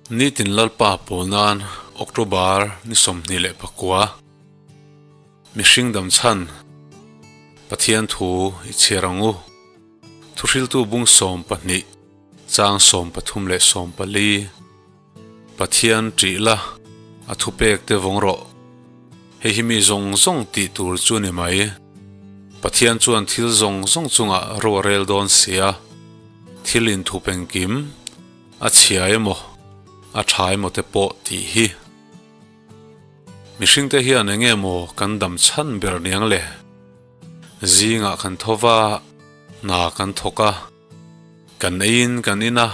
Nitin Lalpa pawl nan October ni 29. Mihring dam chhan Pathian thu i chhiar ang u. Thuhriltu bung 12 chang 13 leh 14. Pathian ṭih la, a thupek te vawng rawh. Hei hi mi zawng zawng tih tur chu ni mai. Pathian chuan thil zawng zawng chungah ro a rel dawn sia. Thil inthup engkim a chhia emaw, a tha emaw te pawh tih hi. Mihringte hian eng nge maw kan dam chhan ber niang le? Zingah kan tho va, hna kan thawk a, kan eiin kan in a,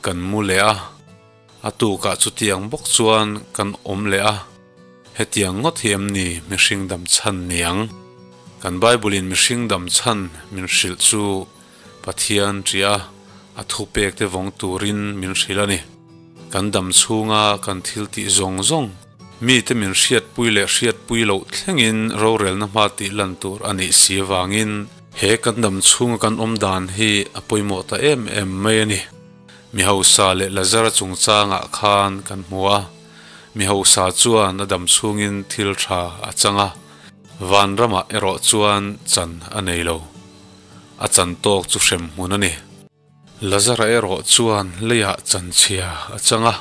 kan mu leh a, a tukah chutiang bawk chuan kan awm leh a, hetiang ngawt hi em ni mihring dam chhan niang? Kan Bible-in mihring dam chhan min hrilh chu Pathian ṭih a, a thupek te vawng turin min hrilh a ni. Kan dam chhunga kan thil tih zawng zawng, mite min hriatpui leh hriatpui loh thlengin rorelna hma tih lan tur a nih si avangin he kan dam chhunga kan awm dan hi a pawimawh ta em em mai a ni. Mi hausa leh Lazara chungchangah khan kan hmu a, mi hausa chuan a dam chhungin thil tha a chang a, vanramah erawh chuan chan a nei lo. A chan tawk chu hrem hmun a ni. Lazara erawh chuan leiah chanchhia a chang a,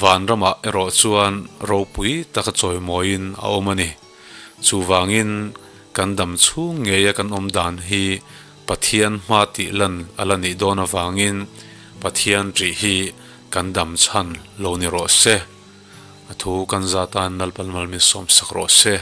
vanramah erawh chuan ropui taka chawimawiin a awm a ni. Chuvangin kan dam chhung ngeia kan awm dan hi Pathian hma tih lan a la nih dawn avangin Pathian ṭih hi kan dam chhan lo ni rawh se. A thu kan zat a nalpalmal min sawmsak rawh se.